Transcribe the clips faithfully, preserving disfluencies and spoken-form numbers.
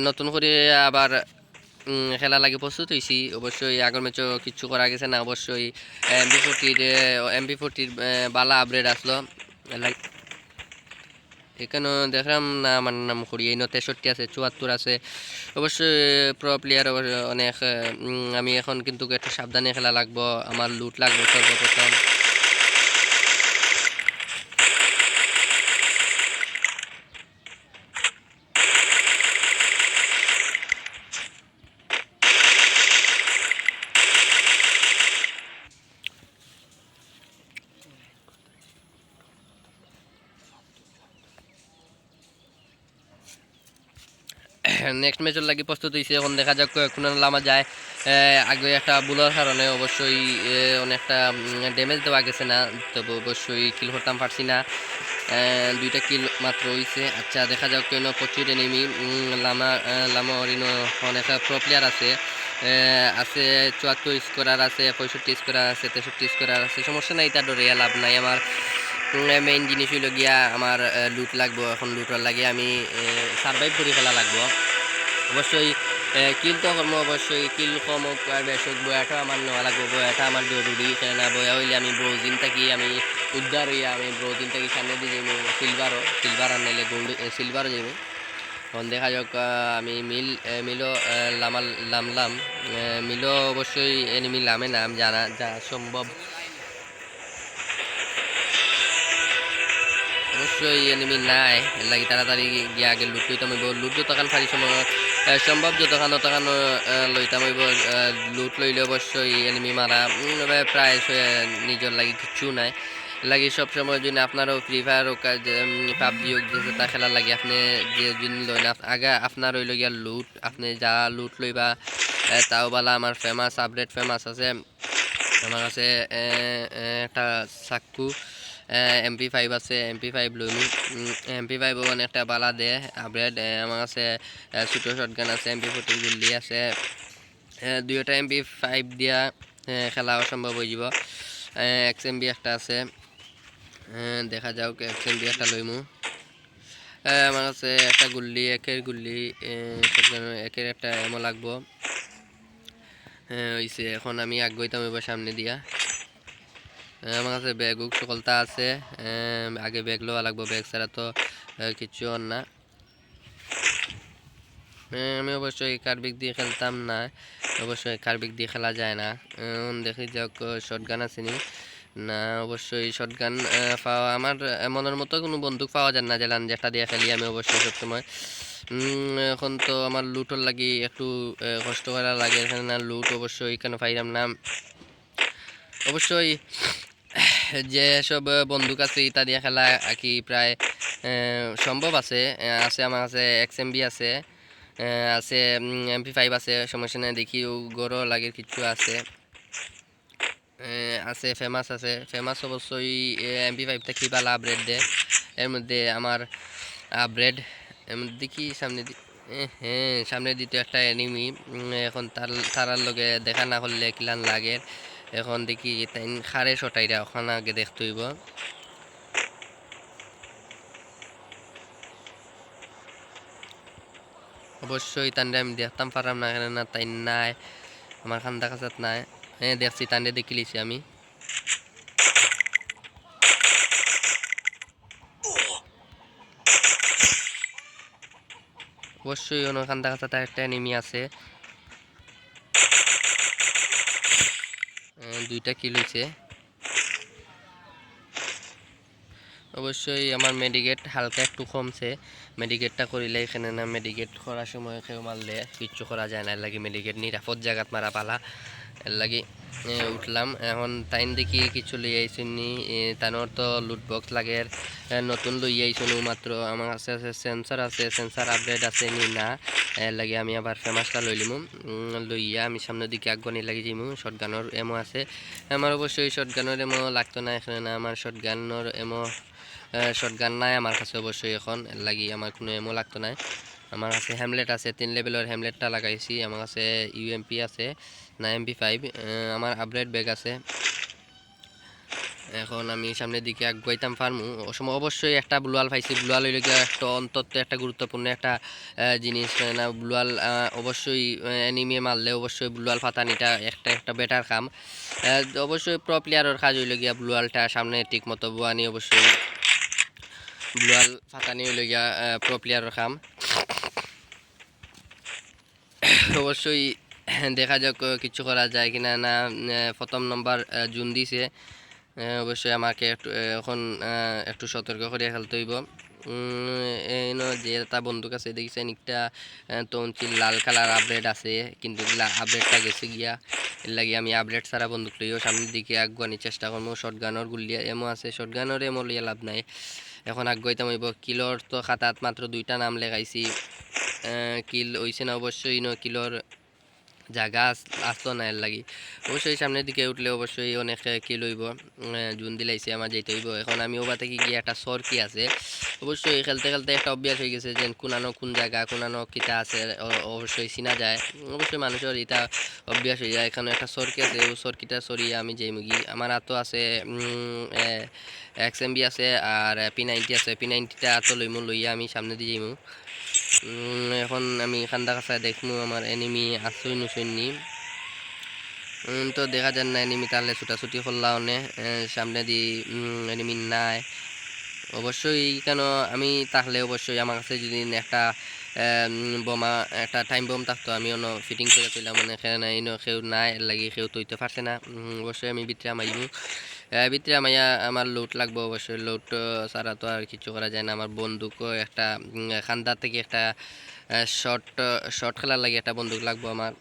নতুন করি আবার, উম, খেলার লাগি প্রস্তুত অইছি। অবশ্যই আগর ম্যাচও কিচ্ছু করা গেছে না। অবশ্যই এমপি ফোরটির, এমপি ফোরটির বালা আপডেট আসলো। এর লাগি এখানো দেখলাম না, আমার নাম করি এই তেষট্টি আছে, চুয়াত্তর আছে। অবশ্যই প্রো প্লেয়ার অনেক। উম, আমি এখন কিন্তু একটু সাবধানে খেলা লাগবো, আমার লুট লাগবো সর্বপ্রথম। নেক্সট ম্যাচর লাগি প্রস্তুত অইছে। এখন দেখা যাক কোন লামা যায়। এ, আগে একটা ভুলর কারণে অবশ্যই, এ, অনেকটা, উম, ড্যামেজ দেওয়া গেছে না, তবে অবশ্যই কিল করতাম পারছি না। এ, দুইটা কিল মাত্র অইছে। আচ্ছা, দেখা যাক কেন প্রচুর এনিমি, উম, লামা, এ, লামা অরিনো অনেক প্রো প্লেয়ার আছে। এ, আছে চুয়াত্তর স্কোরার আছে, পঁয়ষট্টি স্কোরার আছে, তেষট্টি স্কোরার আছে। সমস্যা নাই, এটা ডরিয়া লাভ নাই। আমার, উম, মেইন জিনিস অইলো গিয়া আমার, এ, লুট লাগবো। এখন লুটর লাগি আমি, এ, সারভাইভ করি খেলা লাগবো। অবশ্যই, এ, কিল তো করমু, অবশ্যই কিল কম হোক আর বেশ হোক, বয়াটা আমার নেওয়া লাগবো, বয়াটা আমার জরুরি। কেননা বয়া অইলে আমি ব্রোঞ্জ থাকি আমি উদ্ধার অইয়া আমি ব্রোঞ্জ থাকি সামনে দি যাইমু সিলভারও, সিলভার আর নাইলে গোল্ড, এ, সিলভারও যাইমু। এখন দেখা যাক, আহ, আমি মিল, এ, মিলো, এ, লামাল-, লামলাম। এ, মিলো অবশ্যই এনিমি লামে না, আমি জানা যা সম্ভব। অবশ্যই এনিমি নাই, এর লাগি তাড়াতাড়ি গিয়া আগে লুট লইতাম অইবো। লুট যতখান পারি সম্ভব, এ, সম্ভব যতখান, ততখান, এ, লইতাম অইবো। এ, লুট লইলে অবশ্যই এনিমি মারা, উম, এবার প্রায় স-, নিজর লাগি কিচ্ছু নাই। লাগি সবসময় যদি আপনারাও ফ্রি ফায়ার হোক আর যে, উম, পাবজি হোক, যে যেটা খেলার লাগি আপনি যে যদি লইন, আপ-, আগে আপনার অইলো গিয়া লুট, আপনি যা লুট লইবা, এ, তাও বালা। আমার ফেমাস, আপডেট ফেমাস আছে আমার কাছে, এ, এ, একটা চাক্কু, এমপি ফাইভ আছে, এমপি ফাইভ লইমু। এমপি ফাইভ অনেকটা বালা দে আপডেট। এ, আমার কাছে, এ, ছোটো শটগান আছে, এমপি ফোরটির গুল্লি আছে, এ, দুইটা এমপি ফাইভ দিয়া, এ, খেলা অসম্ভব অইযিবো। এ, এক্সএমবি একটা আছে, এ, দেখা যাউক, এক্সএমবি একটা লইমু। এ, আমার কাছে একটা গুল্লি, একের গুল্লি, এ, একের একটা এমও লাগবো। এ, অইছে, এখন আমি আগুয়াইতাম অইবো সামনে দিয়া। এ, আমার কাছে ব্যাগ উগ সকলতা আছে। এ, আগে ব্যাগ লওয়া লাগবো, ব্যাগ ছাড়া তো, এ, কিচ্ছু অর না। এ, আমি অবশ্যই কার্বিক দিয়া খেলতাম না, অবশ্যই কার্বিক দিয়া খেলা যায় না। এখন দেখি যাউক, শটগান আছে নি? না, অবশ্যই শটগান, এ, পাওয়া আমার, এ, মনর মতো কুনু বন্দুক পাওয়া যায় না, যেলান যেটা দিয়া খেলি আমি অবশ্যই সবসময়। উম, এখন তো আমার লুটর লাগি একটু, এ, কষ্ট করা লাগে, এখানে না লুট অবশ্যই এখানে পাইলাম না। অবশ্যই যে সব বন্দুক আছে, ইতা দিয়া খেলা আর কি প্রায়, এ, সম্ভব আছে। এ, আছে আমার কাছে এক্সএমবি আছে, এ, আছে, উম, এমপি ফাইভ আছে, সমস্যা নাই। দেখি ও গরো লাগের কিছু আছে। এ, আছে ফেমাস আছে, ফেমাস অবশ্যই, এ, এমপি ফাইভ থাকি বালা আপডেট দে। এর মধ্যে আমার আপডেট, এর মধ্যে দেখি সামনে দি-, এ, হ্যাঁ, সামনে দিতে একটা এনিমি। উম, এখন তার, তারার লগে দেখা না করলে কিলান লাগে। এখন দেখি তাইন খারে শটাইরা ওখানে আগে দেখতে অইবো। অবশ্যই তানরে আমি দেখতাম পারলাম না, কেন না তাই নাই, আমার খান্দা কাছাত নাই। হ্যাঁ, দেখছি, তানরে দেখিলিছি আমি। অবশ্যই অনো খান্দা কাছাত একটা এনিমি আছে। এ, দুইটা কিল অইছে। অবশ্যই আমার মেডিকেট হালকা একটু কমছে, মেডিকেটটা করিলে এখানে না, মেডিকেট করার সময় কেউ মারলে কিচ্ছু করা যায় না, এর লাগি মেডিকেট নিরাপদ জাগাত মারা বালা, এর লাগি, এ, উঠলাম। এখন তাইন দেখি কিছু লই আইছইন নি, এ, তানর তো লুট বক্স লাগের, এ, নতুন লই আইছইন ও মাত্র। আমার কাছে আছে সেন্সর আছে, সেন্সর আপডেট আছে নি না, এর লাগি আমি আবার ফেমাসটা লইলিমু। উম, লইয়া আমি সামনের দিকে আগুয়ানি লাগি যাইমু। শটগানর এমও আছে, আমার অবশ্যই শটগানর এমও লাগতো না, এখানে না, আমার শটগানর এমও, আহ, শটগান নাই আমার কাছে অবশ্যই এখন, এর লাগি আমার কুনু এমও লাগতো না। আমার কাছে হেমলেট আছে, তিন লেভেলর হেমলেটটা লাগাইছি, আমার কাছে ইউএমপি আছে, না এমপি ফাইভ, আহ, আমার আপডেট ব্যাগ আছে। এখন আমি সামনের দিকে আগুয়াইতাম পারমু। ও সময় অবশ্যই একটা ব্লু ওয়াল পাইছি। ব্লু ওয়াল অইলো গিয়া একটা অত্যন্ত একটা গুরুত্বপূর্ণ একটা, আহ, জিনিস। কেননা ব্লু ওয়াল, আহ, অবশ্যই, আহ, এনিমি মারলে অবশ্যই ব্লু ওয়াল ফাতানিটা একটা, একটা বেটার কাম। আহ, অবশ্যই প্রো প্লেয়ারর কাজ অইলো গিয়া ব্লু ওয়ালটা সামনে ঠিক মতো বওয়ানি। অবশ্যই ব্লু ওয়াল ফাতানি অইলো গিয়া, আহ, প্রো প্লেয়ারর কাম। অবশ্যই দেখা যাক, আহ, কিছু করা যায় কিনা না। আহ, প্রথম নম্বর, আহ, জুন দিছে। আহ, অবশ্যই আমাকে একটু, আহ, এখন, আহ, একটু সতর্ক করিয়া খেলতে অইবো। উম, এইনো যে একটা বন্দুক আছে, দেখছেন একটা, আহ, তখন লাল কালার আপডেট আছে, কিন্তু লা-, আপডেটটা গেছে গিয়া, এর লাগি আমি আপডেট ছাড়া বন্দুক লইয়াও সামনের দিকে আগুয়ানির চেষ্টা করমু। শটগানর গুল্লি এমও আছে, শটগানর এমও লইয়া লাভ নাই। এখন আগুয়াইতাম অইবো। কিলর তো খাতাত মাত্র দুইটা নাম লেখাইছি, আহ, কিল অইছে না অবশ্যই, ইনো কিলর জাগা আস-, আসলো না এর লাগি। অবশ্যই সামনের দিকে উঠলে অবশ্যই অনেক, আহ, কিল অইবো। আহ, জুন দিলাইছে, আমার যাইতে অইবো। এখন আমি ওবা থাকি গিয়া একটা সরকি আছে, অবশ্যই খেলতে খেলতে একটা অভ্যাস অই গেছে যে কুনানো কুন জাগা, কুনানো কিতা আছে, অ-, অবশ্যই চিনা যায়। অবশ্যই মানুষর ইটা অভ্যাস অই যায়। এখানো একটা সরকি আছে, ও সরকিটা সরিয়া আমি যাইমুগি। আমার আতো আছে, উম, এ, এক্স এম বি আছে আর, আহ, পি নাইনটি আছে। পি নাইনটিটা আতো লইমু, লইয়া আমি সামনেদি যাইমু। উম, এখন আমি কান্দা কাছা দেখমু আমার এনিমি আছইন নুছইন নি। উম, তো দেখা যার না এনিমি, তাইলে ছুটাছুটি করলা অনে, এ, সামনেদি, উম, এনিমি নাই। অবশ্যই কেন আমি থাকলে অবশ্যই আমার কাছে যদি একটা, এ, উম, বোমা, একটা টাইম বোম থাকতো, আমি অনো ফিটিং করিয়া থইলাম, মানে এখানে ইনো কেউ নাই, এর লাগি কেউ থইতে পারছে না। উম, অবশ্যই আমি ভিতরে হামাইমু। এ, ভিতরে হামাইয়া আমার লুট লাগবো অবশ্যই, লুট, আহ, ছাড়া তো আর কিছু করা যায় না। আমার বন্দুকও একটা, উম, কান্দা থাকি একটা, আহ, শট, আহ, শট খেলার লাগি একটা বন্দুক লাগবো আমার,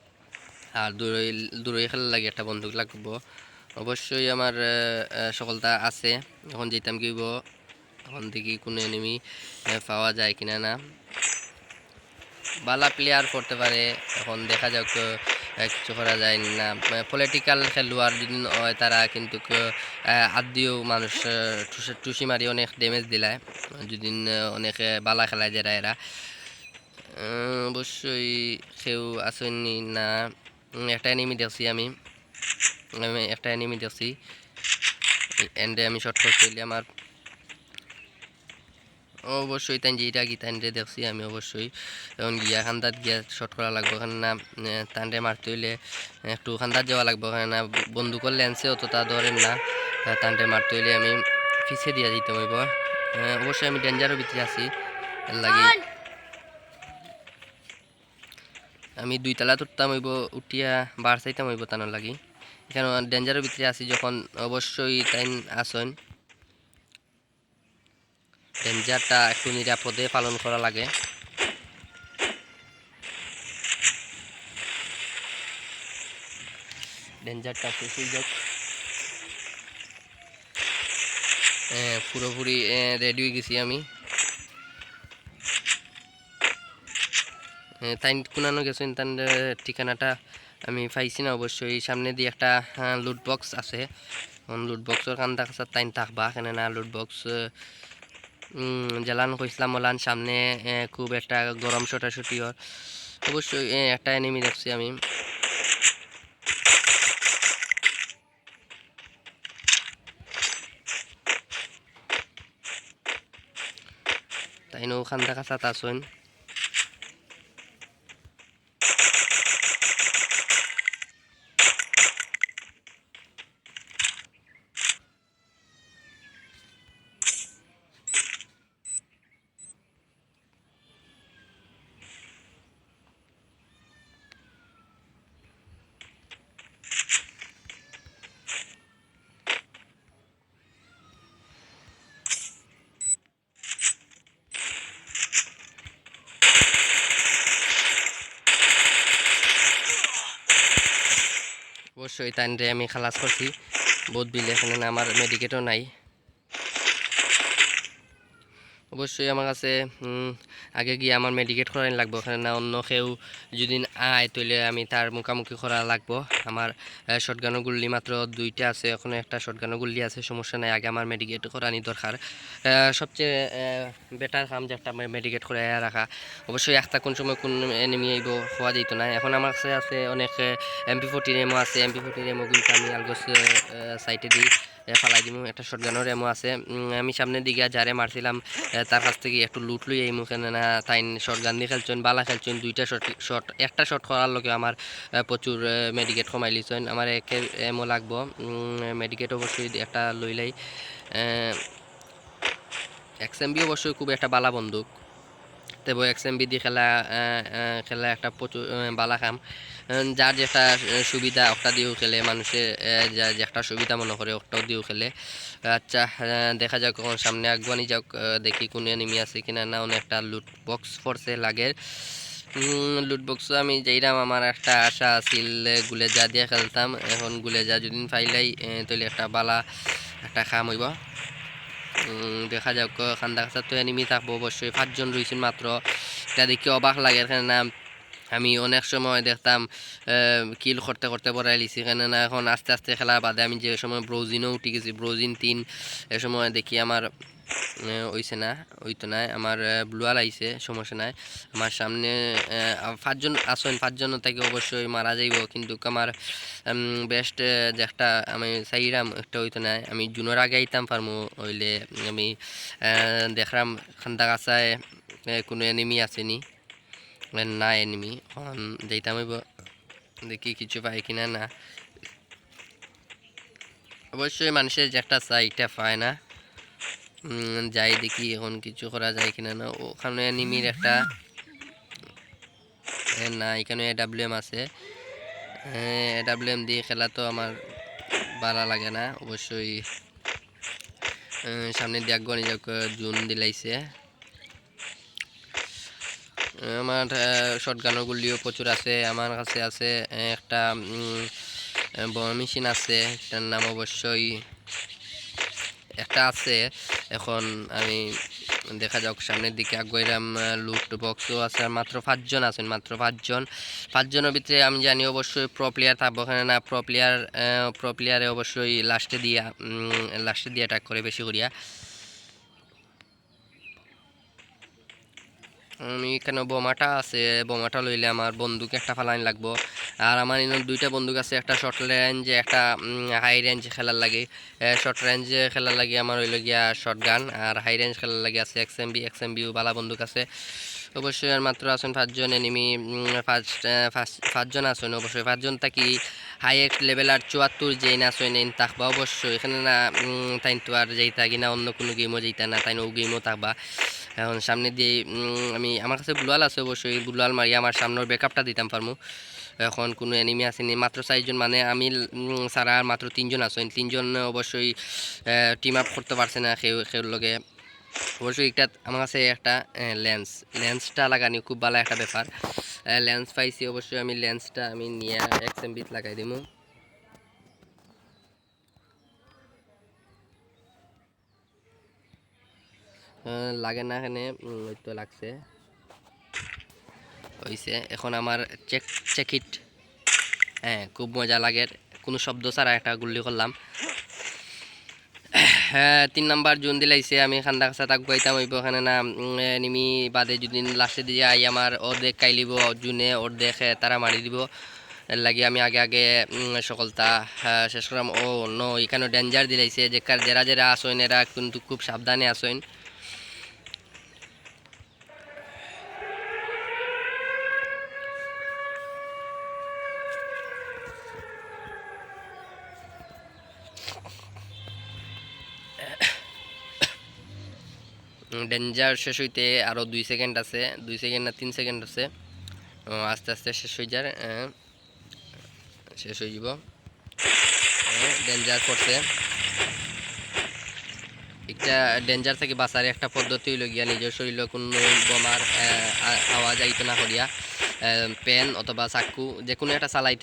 আর দূরই, দূরই খেলার লাগি একটা বন্দুক লাগবো। অবশ্যই আমার, আহ, আহ, সকলতা আছে। এখন যাইতাম কি অইবো, এখন দেখি কুনো এনিমি, আহ, পাওয়া যায় কিনা না। বালা প্লেয়ার পড়তে পারে, এখন দেখা যাউক, আহ, কিছু করা যায় না। আহ, পলিটিক্যাল খেলোয়াড় যদি অয়, তারা কিন্তু, আহ, আদিও মানুষ, আহ, টুসি, টুসি মারি অনেক ড্যামেজ দিলায়, যদি, আহ, অনেকে বালা খেলায় যারা এরা। আহ, অবশ্যই কেউ আছইন নি না। উম, একটা এনিমি দেখছি আমি, আমি একটা এনিমি দেখছি। এন্ডে আমি শট করতে অইলে আমার অবশ্যই তাইন যেটা কি তাইনরে দেখছি আমি অবশ্যই। এখন গিয়া কান্দাত গিয়া শট করা লাগবো, কেননা, এ, তানরে মারতে অইলে একটু কান্দাত যাওয়া লাগবো, কেননা বন্দুকর লেন্সে অতটা ধরের না। আহ, তানরে মারতে অইলে আমি পিছে দিয়া যাইতাম অইবো। এ, অবশ্যই আমি ডেঞ্জারর ভিতরে আছি, এর লাগি আমি দুই তালাত উঠতাম অইবো, উঠিয়া বার চাইতাম অইবো তানর লাগি। এখানো ডেঞ্জারর ভিতরে আছি যখন, অবশ্যই তাইন আছইন। ডেঞ্জারটা একটু নিরাপদে পালন করা লাগে। ডেঞ্জারটা শেষ অই যাউক। এ, পুরোপুরি, এ, রেডি অই গেছি আমি। এ, তাইন কুনানো গেছইন, তান, এ, ঠিকানাটা আমি পাইছি না অবশ্যই। সামনেদি একটা, আহ, লুট বক্স আছে। এখন লুট বক্সর কান্দা কাছা তাইন থাকবা, কেননা লুট বক্স, উম, যেলান কইছলাম ওলান সামনে, এ, খুব একটা গরম শটাশটি অর। অবশ্যই, এ, একটা এনিমি দেখছি আমি। তাইনও কান্দা কাছাত আছইন। অবশ্যই তানরে আমি খালাস করছি। বহুত বিল এখানে না, আমার মেডিকেটও নাই। অবশ্যই আমার কাছে, উম, আগে গিয়া আমার মেডিকেট করানি লাগবো, কেননা অন্য কেউ যদি আয়, তাইলে আমি তার মুখামুখি করা লাগবো। আমার, আহ, শটগানর গুল্লি মাত্র দুইটা আছে, এখনো একটা শটগানর গুল্লি আছে, সমস্যা নাই, আগে আমার মেডিকেট করানি দরকার। আহ, সবচেয়ে, আহ, বেটার কাম যে একটা মে-, মেডিকেট করাইয়া রাখা। অবশ্যই একটা কোন সময় কোন এনিমি আইবো, কওয়া যাইতো না। এখন আমার কাছে আছে অনেক, আহ, এমপি ফোরটিন এমও আছে, এমপি ফোরটিন এমও কিন্তু আমি আলগোস, আহ, সাইডে দিই। এ, ফালাই দিমু। একটা শটগানর এমও আছে। উম, আমি সামনের দিকে যারে মারছিলাম, এ, তার কাছ থাকি একটু লুট লই আইমু, কেননা তাইন শটগান দি খেলছইন, বালা খেলছইন, দুইটা শট, শট, একটা শট করার লগে আমার, এ, প্রচুর, এ, মেডিকেট কমাই লিছইন। আমার একে এমও লাগবো, উম, মেডিকেট অবশ্যই একটা লইলাই। এ, এক্সএমবি অবশ্যই খুব একটা বালা বন্দুক। তেবো এক্সএমবি দি খেলা, এ, এ, খেলা একটা প্রচুর, এ, বালা কাম। এ, যার যেটা, এ, সুবিধা, ওটা দিয়েও খেলে মানুষে, এ, যা-, যেটা সুবিধা মনে করে, ওটাও দিয়েও খেলে। আচ্ছা, এ, দেখা যাক, এখন সামনে আগুয়ানি যাক, এ, দেখি কোন এনিমি আছে কিনা। না, অনেক একটা লুট বক্স পড়ছে লাগের। উম, লুট বক্সও আমি যাইরাম, আমার একটা আশা আছিল, এ, গুলেজা দিয়া খেলতাম। এখন গুলেজা যদি পাইলাই, এ, তাইলে একটা বালা একটা কাম অইবো। উম, দেখা যাক, কান্দা কাছা তো এনিমি থাকবো অবশ্যই, পাঁচজন রইছইন মাত্র। এটা দেখি অবাক লাগের, কেননা আমি অনেক সময় দেখতাম, এ, কিল করতে করতে বড়াই লিছি, কেননা এখন আস্তে আস্তে খেলার বাদে আমি যে সময় ব্রোজিনও উঠি গেছি, ব্রোজিন তিন, এ সময় দেখি আমার, এ, অইছে না, অইতো নায়, আমার, এ, ব্লু ওয়াল আইছে, সমস্যা নাই। আমার সামনে, এ, আ, পাঁচজন আছইন, পাঁচজন থাকি অবশ্যই মারা যাইবো, কিন্তু আমার, উম, বেস্ট, এ, যে একটা আমি চাইরাম, একটা অইতো নায়, আমি জুনর আগে আইতাম পারমু, অইলে আমি, এ, দেখরাম কান্দা কাছায়, এ, কোনো এনিমি আছে নি। এ, না এনিমি, এখন যাইতাম অইবো, দেখি কিছু পাই কিনা না। অবশ্যই মানুষের যে একটা চাই, এটা পায় না। উম, যাই দেখি এখন কিছু করা যায় কিনা না। ওখানে এনিমির একটা, এ, না, এখানে এডাব্লিউএম আছে। এডাব্লিউএম দিয়ে খেলা তো আমার বালা লাগে না অবশ্যই। এ, সামনে দিয়ে আগুয়ানি যাক, জুন দিলাইছে। আমার, আহ, শটগানর গুলিও প্রচুর আছে। আমার কাছে আছে, আহ, একটা, উম, আহ, বোমা মেশিন আছে, এটার নাম অবশ্যই একটা আছে। এখন আমি দেখা যাক সামনের দিকে আগুয়াইরাম। আহ, লুট বক্সও আছে, আর মাত্র পাঁচজন আছইন, মাত্র পাঁচজন। পাঁচজনের ভিতরে আমি জানি অবশ্যই প্রো প্লেয়ার থাকবো, কেননা প্রো প্লেয়ার, আহ, প্রো প্লেয়ারে অবশ্যই লাস্টে দিয়া, উম, লাস্টে দিয়া অ্যাটাক করে বেশি করিয়া। উম, এখানে বোমাটা আছে, বোমাটা লইলে আমার বন্দুক একটা ফালানি লাগবো। আর আমার এনে দুইটা বন্দুক আছে, একটা শর্ট রেঞ্জ, একটা, উম, হাই রেঞ্জ খেলার লাগি। এ, শর্ট রেঞ্জ খেলার লাগি আমার অইলো গিয়া শটগান, আর হাই রেঞ্জ খেলার লাগি আছে এক্সএমবি, এক্সএমবিও বালা বন্দুক আছে। অবশ্যই আর মাত্র আছইন পাঁচজন এনিমি, উম, পাঁচ, আহ, পাঁচ, পাঁচজন আছইন, অবশ্যই পাঁচজন থাকি হাইয়েস্ট লেভেল আর চুয়াত্তর যেইন আছইন, এইন থাকবা অবশ্যই। এখানে না, উম, তাইন তো আর যাইতা কি না, অন্য কোনো গেমও যাইতা না, তাইন ও গেমও থাকবা। এখন সামনে দিয়ে, উম, আমি, আমার কাছে ব্লু ওয়াল আছে অবশ্যই, ব্লু ওয়াল মারি আমার সামনের ব্যাকআপটা দিতাম পারমু। এখন কোনো এনিমি আছে নি, মাত্র চারজন, মানে আমি, উম, ছাড়া আর মাত্র তিনজন আছইন, তিনজন অবশ্যই, আহ, টিম আপ করতে পারছে না কেউ, কেউর লগে। অবশ্যই একটা আমার কাছে একটা, আহ, লেন্স, লেন্সটা লাগানি খুব বালা একটা ব্যাপার। আহ, লেন্স পাইছি, অবশ্যই আমি লেন্সটা আমি নিয়া এক্সএমবিত লাগাই দিমু। আহ, লাগে না এখানে, উম, ওই তো লাগছে। অইছে, এখন আমার চেক, চেক ইট। হ্যাঁ, খুব মজা লাগে, কোনো শব্দ ছাড়া একটা গুল্লি করলাম। হ্যাঁ, তিন নাম্বার জুন দিলাইছে, আমি কান্দা কাছা তাক গাইতাম অইবো, এখানে না, উম, এনিমি বাদে যদি লাস্টে দিয়ে আই, আমার অর্ধেক খাইলিবো জুনে, অর্ধেক, এ, তারা মারি দিবো। এর লাগি আমি আগে আগে, উম, সকলতা, আহ, শেষ করাম। ও নো, এখানে ডেঞ্জার দিলাইছে, যে কার-, যেরা যেরা আছইন, এরা কিন্তু খুব সাবধানে আছইন। উম, ডেঞ্জার শেষ হইতে আরও দুই সেকেন্ড আছে, দুই সেকেন্ড না তিন সেকেন্ড আছে। ও, আস্তে আস্তে শেষ হয়ে যার, আহ, শেষ হয়ে যাব। আহ, ডেঞ্জার পড়ছে। একটা ডেঞ্জার থেকে বাঁচার একটা পদ্ধতি হইল গিয়া নিজের শরীরে কোনো বোমার, আহ, আ-, আওয়াজ আইতো না করিয়া, আহ, পেন অথবা চাক্কু যে কোনো একটা চালাইতে